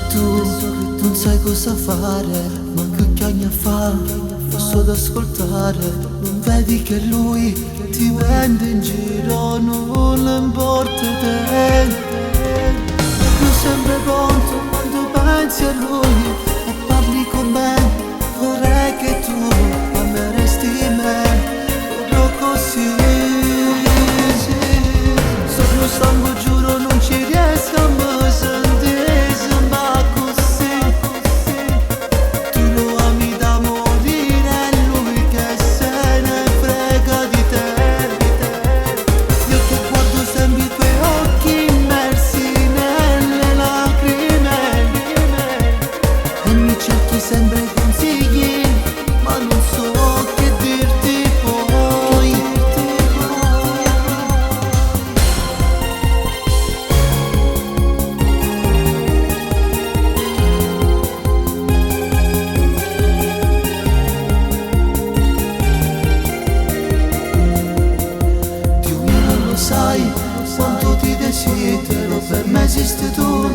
tu non sai cosa fare, ma che chiagna fa, posso ad ascoltare. Non vedi che lui ti prende in giro, non importa te. Io sempre pronto quando pensi a lui e parli con me. Vorrei che tu ameresti me, proprio così. Sì. Sono stanco, giuro, non ci riesco a mi sentire, ma così. Tu lo ami da morire, è lui che se ne frega di te. Io che guardo sempre i tuoi occhi immersi nelle lacrime e mi cerchi sempre consigli, ma non so che dirti poi. Dio mio non lo sai quanto ti desidero, per me esisti tu,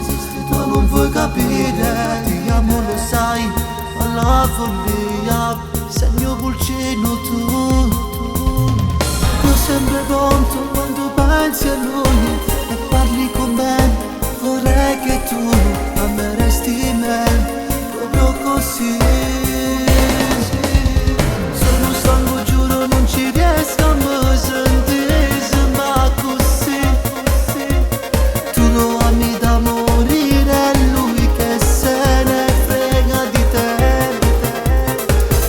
ma non vuoi capire. Ti amo lo sai, alla follia, sei il mio pulcino tu. Io sempre pronto quando pensi a lui e parli con me, vorrei che tu ameresti me, proprio così. Sono stanco, giuro, non ci riesco a mi sentire, ma così. Tu lo ami da morire, è lui che se ne frega di te.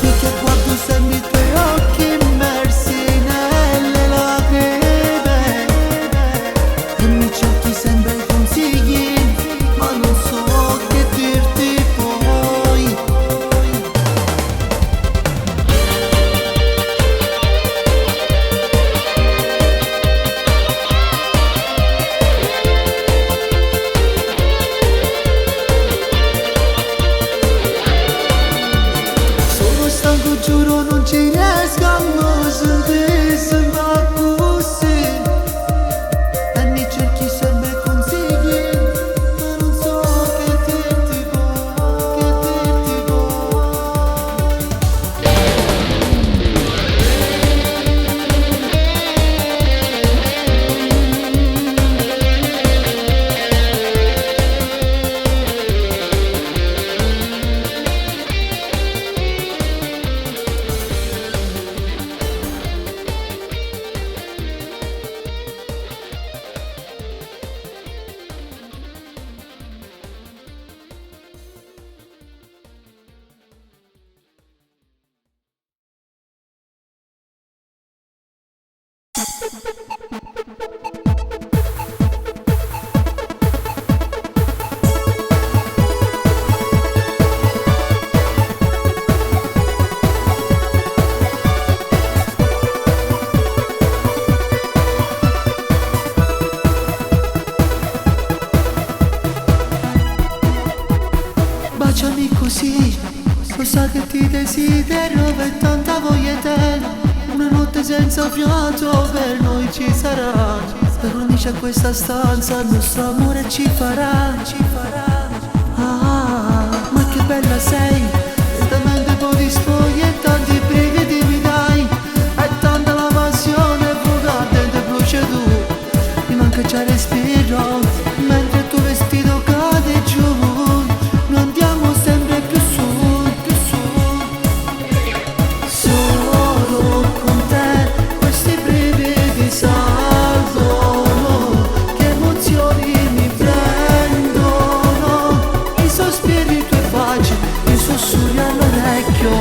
Io che guardo sempre i tuoi occhi immersi nelle lacrime e mi cerchi sempre consigli, ma non so che dirti poi. Sono stanco, giuro, non ci riesco a mi sentire, ma così. E mi cerchi sempre consigli, ma non so che dirti poi, che dirti poi. Baciami così, lo sai che ti desidero per tanta voglia te. Una notte senza fiato per noi ci sarà. Per unirci a questa stanza il nostro amore ci farà, ci farà. Ah, ma che bella sei, lentamente poi ti spogli e tanti brividi mi dai. È tanta la passione fuga dentro brucia tu. Mi manca già il respiro, mentre il tuo vestito cade giù. Noi andiamo sempre più su, più su. Solo con te questi brividi salgono, che emozioni mi prendono. I sospiri tuoi baci, i sussurri all'orecchio.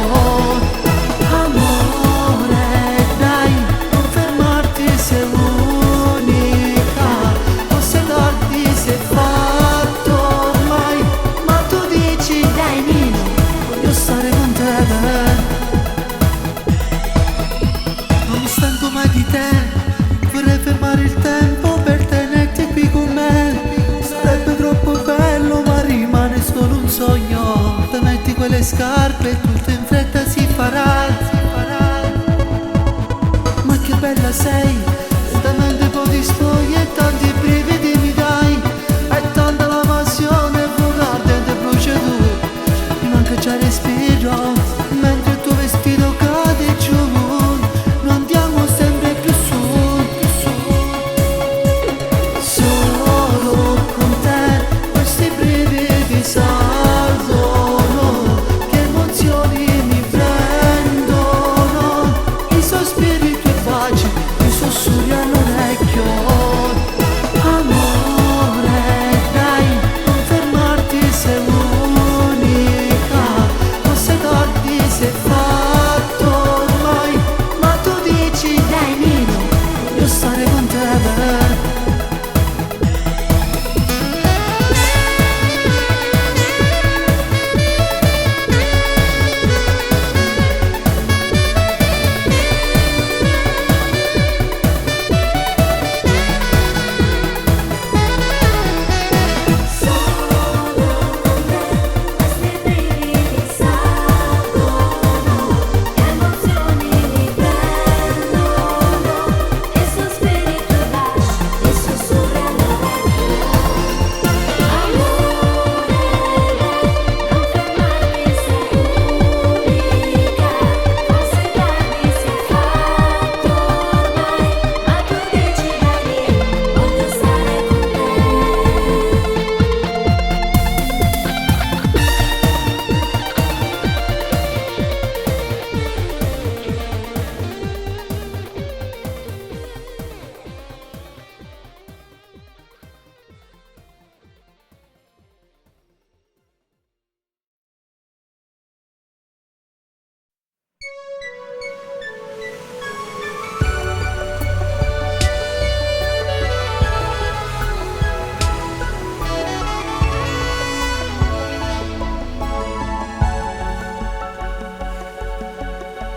Amore, dai, non fermarti, sei unica. Forse tardi si è fatto ormai, ma tu dici dai Nino, voglio stare con te. Non mi stanco mai di te, vorrei fermare il tempo per tenerti qui con me. Sarebbe troppo bello ma rimane solo un sogno. Te metti quelle scarpe e tutto in fretta si farà, si farà. Ma che bella sei, lentamente poi ti spogli e tanti brividi mi dai. È tanta la passione, fuoco ardente.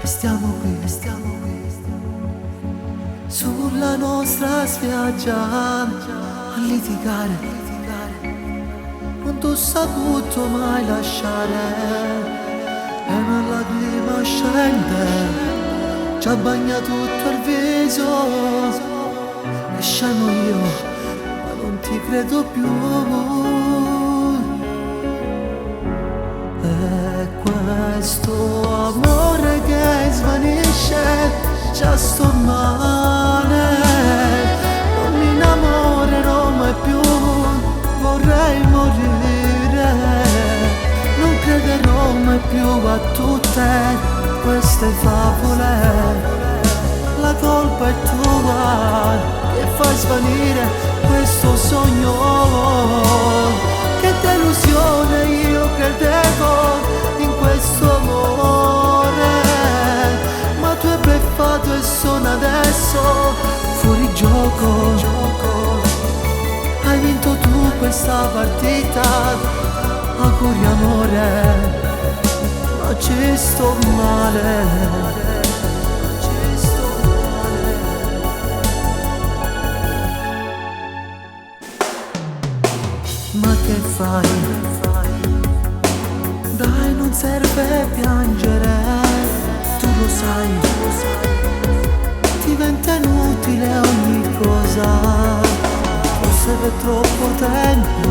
E stiamo qui, e stiamo qui, sulla nostra spiaggia a litigare, non t'ho saputo mai lasciare. E una lacrima scende, ci bagna tutto il viso. E scemo io, ma non ti credo più. E questo amore che svanisce, già sto male. Non mi innamorerò mai più, vorrei morire. Non crederò mai più a tutte queste favole. La colpa è tua che fai svanire questo sogno. Che delusione, io credevo in questo amore, ma tu hai bleffato e sono adesso fuori gioco. Hai vinto tu questa partita, auguri amore, ma ci sto male. Ci sto male. Ma che fai? Dai, non serve piangere, tu lo sai, diventa inutile ogni cosa. Forse per troppo tempo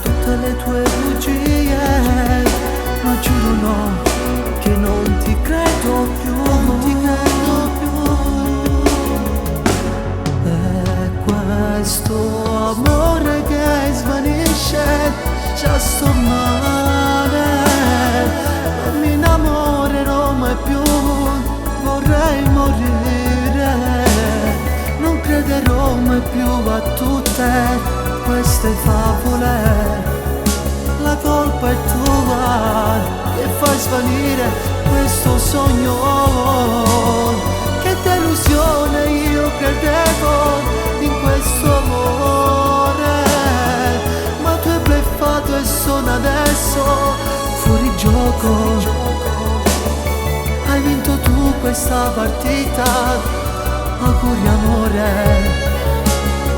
tutte le tue bugie, ma giuro no, che non ti credo più, non ti credo più. E questo amore che svanisce, già sto male. Non mi innamorerò mai più, vorrei morire. Non crederò mai più a tutte queste favole. La colpa è tua che fai svanire questo sogno. Che delusione, io credevo in questo amore, ma tu hai bleffato e sono adesso fuori gioco. Hai vinto tu questa partita, auguri amore,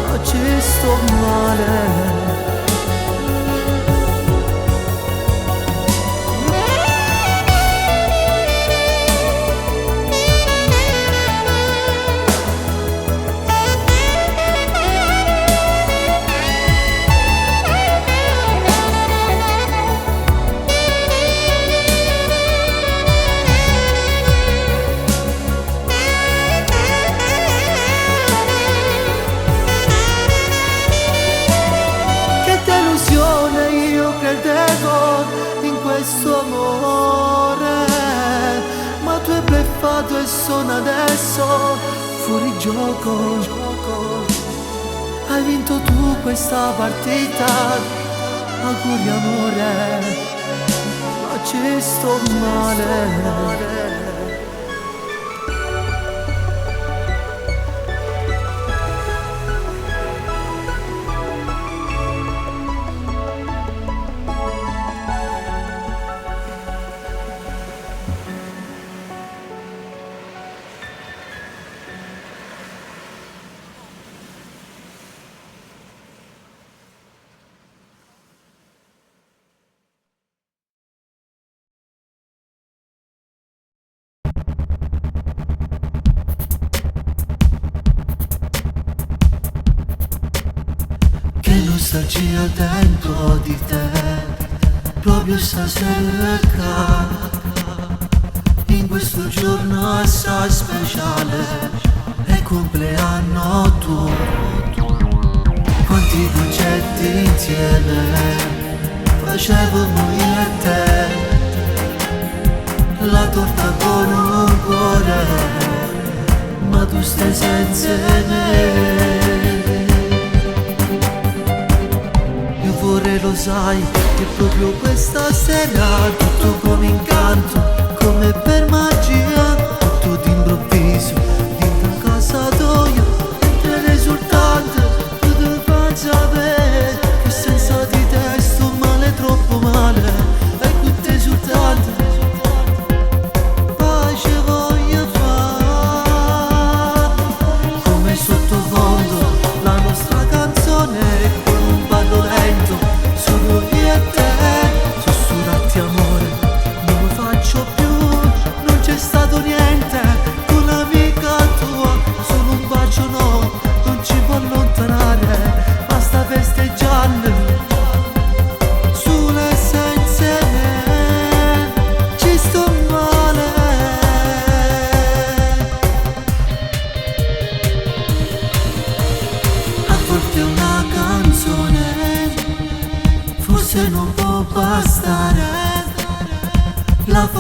ma ci sto male. Che delusione, io credevo in questo amore, ma tu hai bleffato e sono adesso fuori gioco. Hai vinto tu questa partita, auguri amore, ma ci sto male. Che nostalgia dentro di te, proprio stasera in questo giorno assai speciale, è compleanno tuo. Quanti concerti insieme facevamo io e te, la torta con un cuore, ma tu stai senza me. Vorrei, lo sai, che proprio questa sera tutto come incanto, come per magia, tutto d'improvviso, dentro casa tua, mentre risultante, tu ti fai sapere che senza di te sto male, troppo male, e con te soltanto.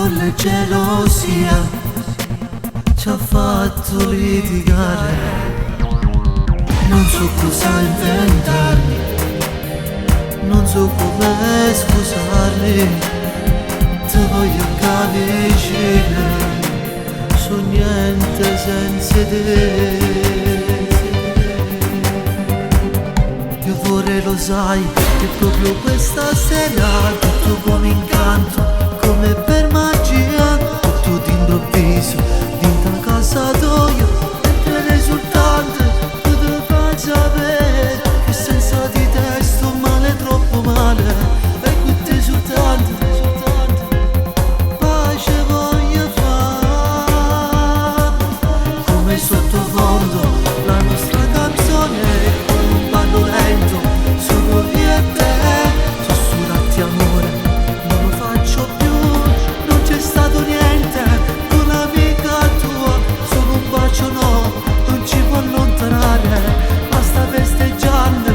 folle gelosia ci ha fatto litigare. Non so cosa inventarmi, non so come scusarmi, ti voglio capire, so niente senza te. Io vorrei lo sai che proprio questa sera tutto come incanto, come per magia, tutto d'improvviso, dentro casa tua, mentre risultante tu ti fai sapere che senza di te sto male, troppo male, e qui ti soltanto, pace voglio fare, come sottofondo la nostra canzone con un ballo lento, solo io e te, sussurrati amore, non lo faccio più, non c'è stato niente, con l'amica tua, solo un bacio no, non ci può allontanare, basta festeggiando,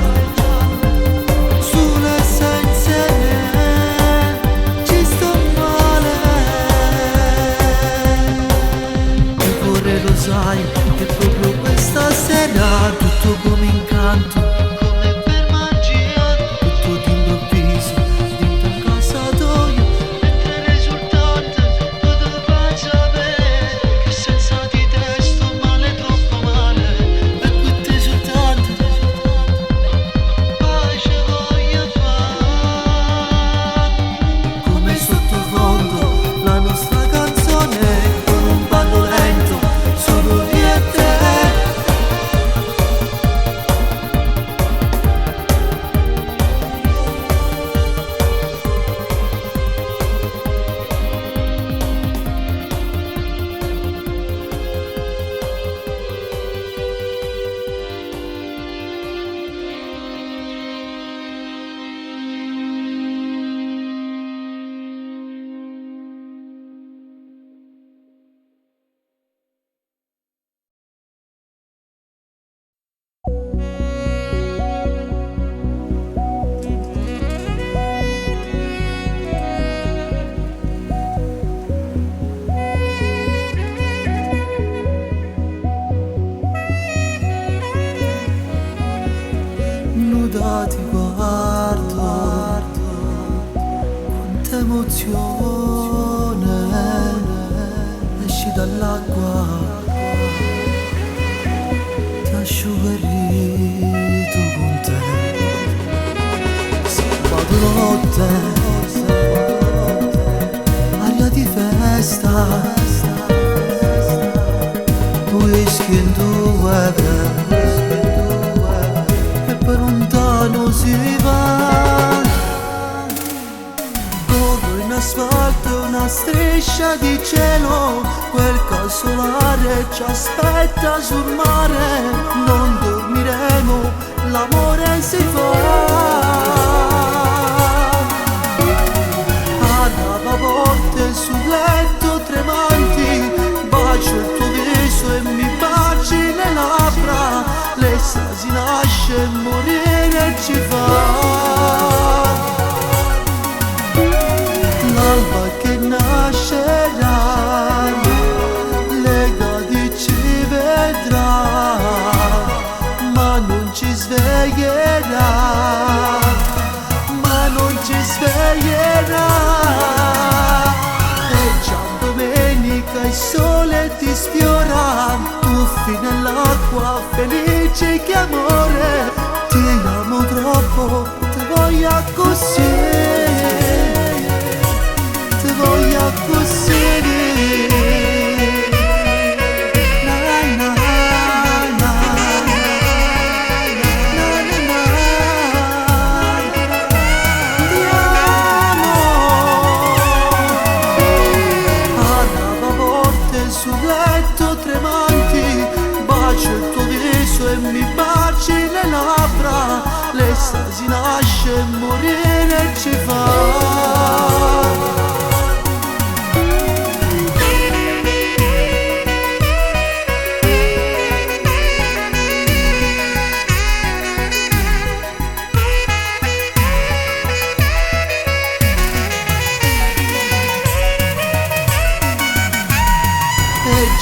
sulle senza me, ci sto male. E vorrei lo sai che proprio questa sera tutto come incanto, come per magia, tutto d'improvviso, dentro casa tua, mentre risultante tu ti fai sapere che senza di te sto male, troppo male, e qui ti soltanto pace voglio fare. Come sottofondo la nostra canzone con un ballo lento, solo io e te. Nuda ti guardo, quanta emozione, esci dall'acqua, ti asciugo il rito con te. Sabato notte, aria di festa, whisky in due, e per lontano si va. Corro in asfalto una striscia di cielo, quel casolare ci aspetta sul mare, non dormiremo, l'amore si fa. A volte sul letto tremanti, bacio il tuo viso e mi baci le labbra, l'estasi nasce e morire ci fa. L'alba che nascerà, lega ci vedrà, ma non ci sveglierà, ma non ci sveglierà. E già domenica il sole ti sfiora, tuffi nell'acqua felice che amore, ti amo troppo, ti voglio così, ti voglio così. Na na na, na na na, ti amo. Alla volte sul letto tremanti, bacio il tuo viso e mi baci le labbra, l'estasi nasce e morire ci fa.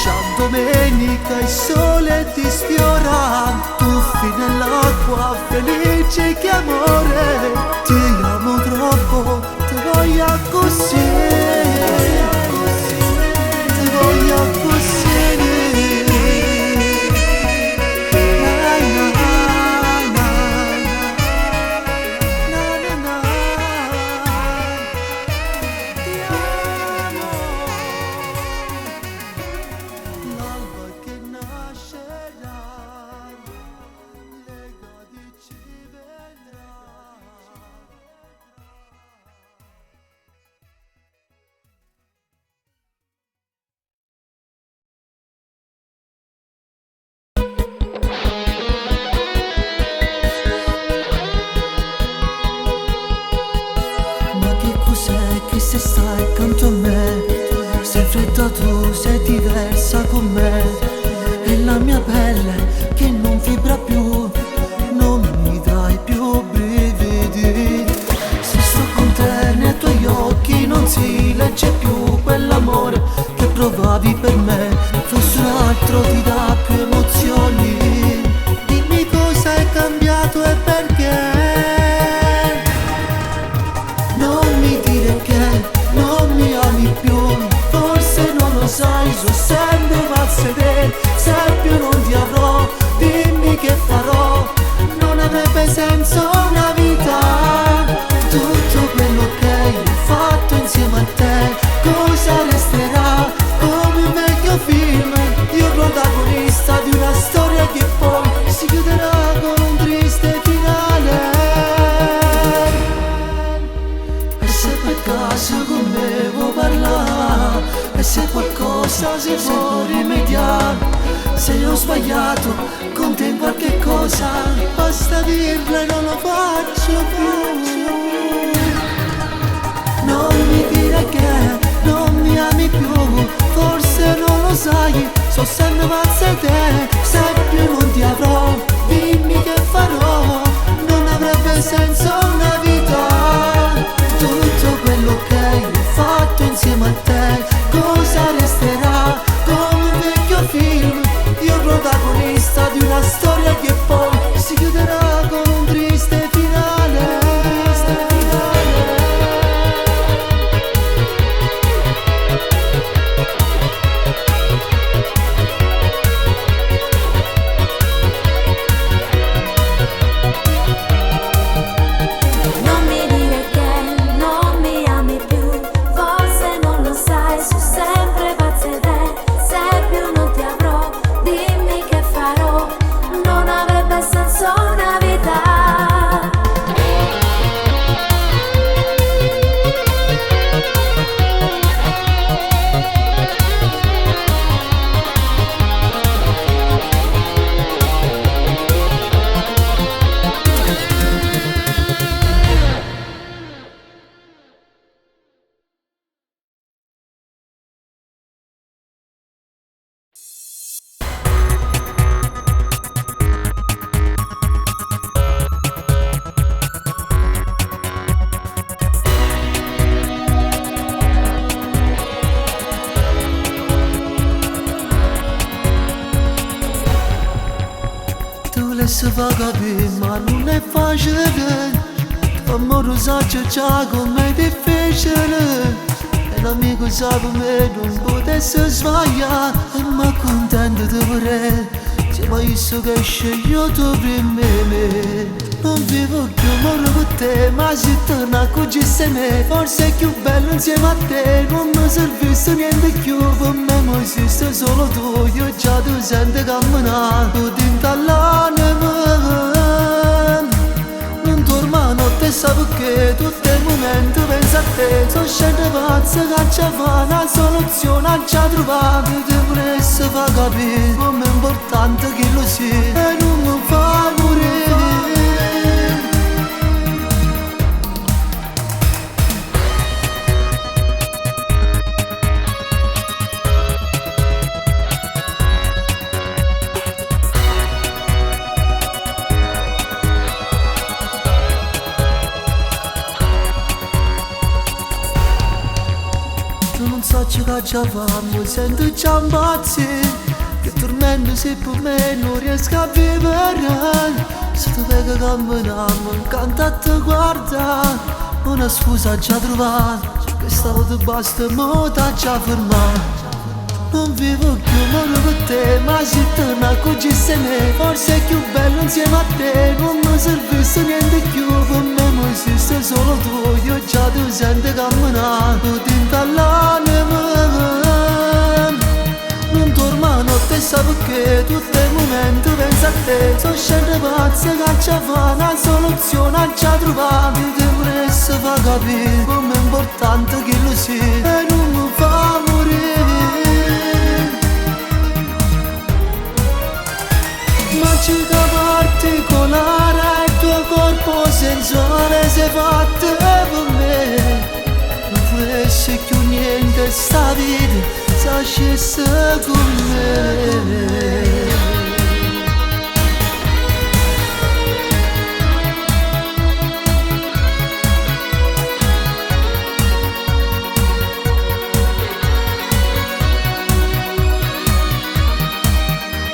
Già domenica il sole ti sfiora, tuffi nell'acqua felice che amore. Ti amo troppo, ti voglio così, ti voglio così. Na, na, na. Na, na, na. Ti amo. L'alba che nascerà, lega di ci vedrà. Ma che cos'è che se stai accanto a me? Sei fredda tu, sei diversa con me. E la mia pelle che non vibra più, non mi dai più brividi. Se sto con te nei tuoi occhi non si legge più quell'amore che provavi per me. Forse un altro ti dà più emozioni. Dimmi cosa è cambiato e perché. Non mi dire che non mi ami più, forse non lo sai, so sempre pazzo te, se più non ti avrò, dimmi che farò, non avrebbe senso una vita. Tutto quello che ho fatto insieme a te, cosa resterà come un vecchio film? Io protagonista di una storia che poi si chiuderà con un triste finale. E se per caso con me vuoi parlare, e se qualcosa si può rimediare, se ho sbagliato con te in qualche cosa, basta dirlo e non lo faccio più. Non mi dire che non mi ami più, forse non lo sai, so sempre pazza te, se più non ti avrò, dimmi che farò, non avrebbe senso una vita. Tutto quello che ho fatto insieme a te, cosa resterà come un vecchio film? Io protagonista di una storia che poi si chiuderà con un triste finale. Triste finale. Non mi dire che non mi ami più, forse non lo sai, sono sempre pazza te, se più non ti avrò, dimmi che farò, non avrebbe senso una vita. Tu le fa capire ma non è facile. Amore sa già com'è difficile. E l'amico sa come non potesse sbagliare. E mi contento di vorrei se ma io so che scegliuto prima me. Non vivo più amore con te, ma se torna a cucisse me, forse è più bello insieme a te. Non mi servisse niente più, per me mo esiste solo tu. Io già ti sento camminare, tu dentro all'anima. Non torna notte sa perché tutto il momento penso a te. Sono scende pazza che ci fa una soluzione già trovata. Ti volesse fa capire com'è importante che lo sia e non mi fa morire. Tu non so che che già fa, mi sento già impazzire. Che tormento se per me non riesco a vivere. Se ti vedo camminare, mi incanta a te guardare. Una scusa già trovata, questa volta basta, mo t'ha già fermato. Non vivo più, moro per te, ma se torna accorgisse me, forse è più bello insieme a te. Non mi servisse niente più, per me mi esiste solo tu. Io già ti sento camminare, tu dentro all'anima. Non dormo a notte, sa perché, tutto il momento penso a te. Sono scende pazza che ci fa una soluzione, già trovata. Io ti volessi far capire com'è importante che lo sia e non mi fa morire. Magica particolare, il tuo corpo sensuale si è fatto per me. Non volessi più niente sta vita, se scesse con me.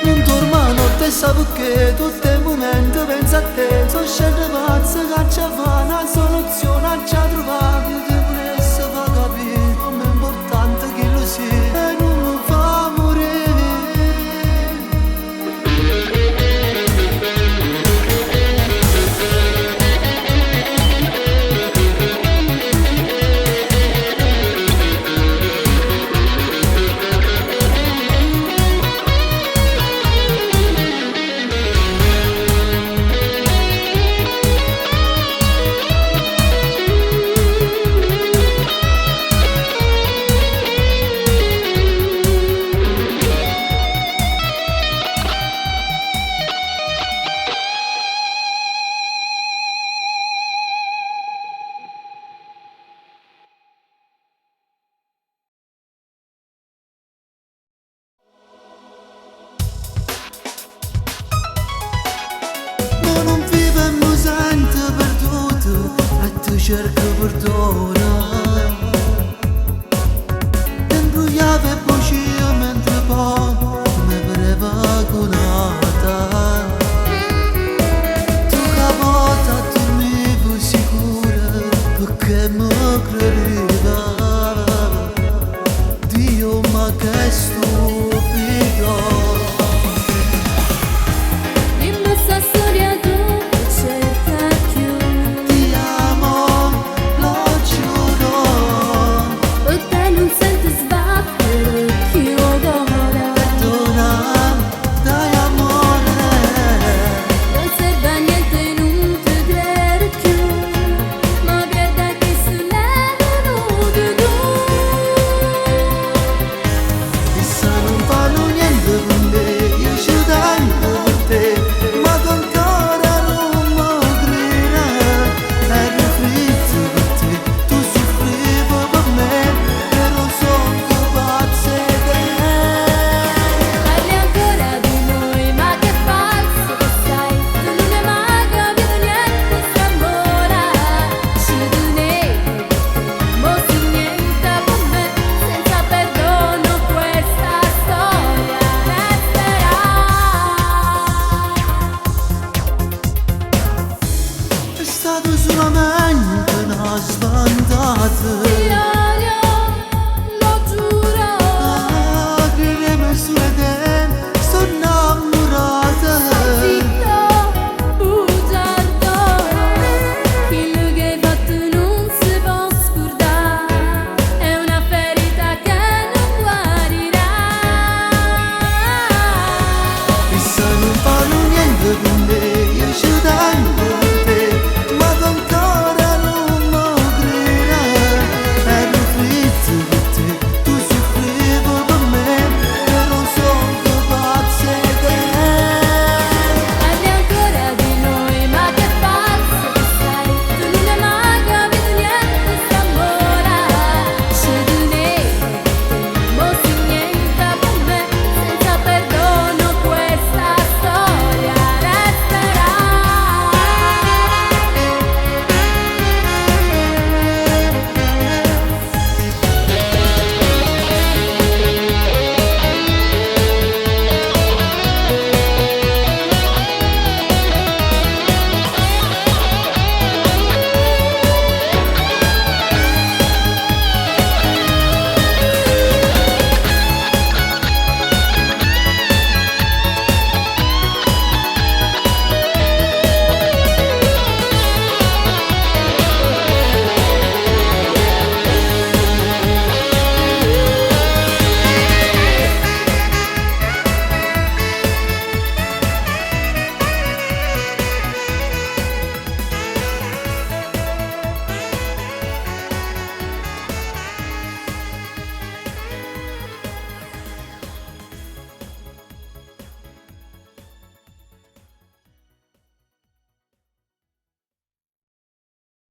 Non dormo a notte, sa perché, tutto il momento penso a te. Sono scende pazza che ci fa una soluzione, già trovata. Io ti volessi far capire com'è importante che lo sia e non mi fa morire. Ma non vivo e mi sento perduto e ti cerco perdono. Ti imbrogliavo e bugie mentre poi mi pareva conata. Tu capota dormivo sicura perché mi credeva. Dio ma che sto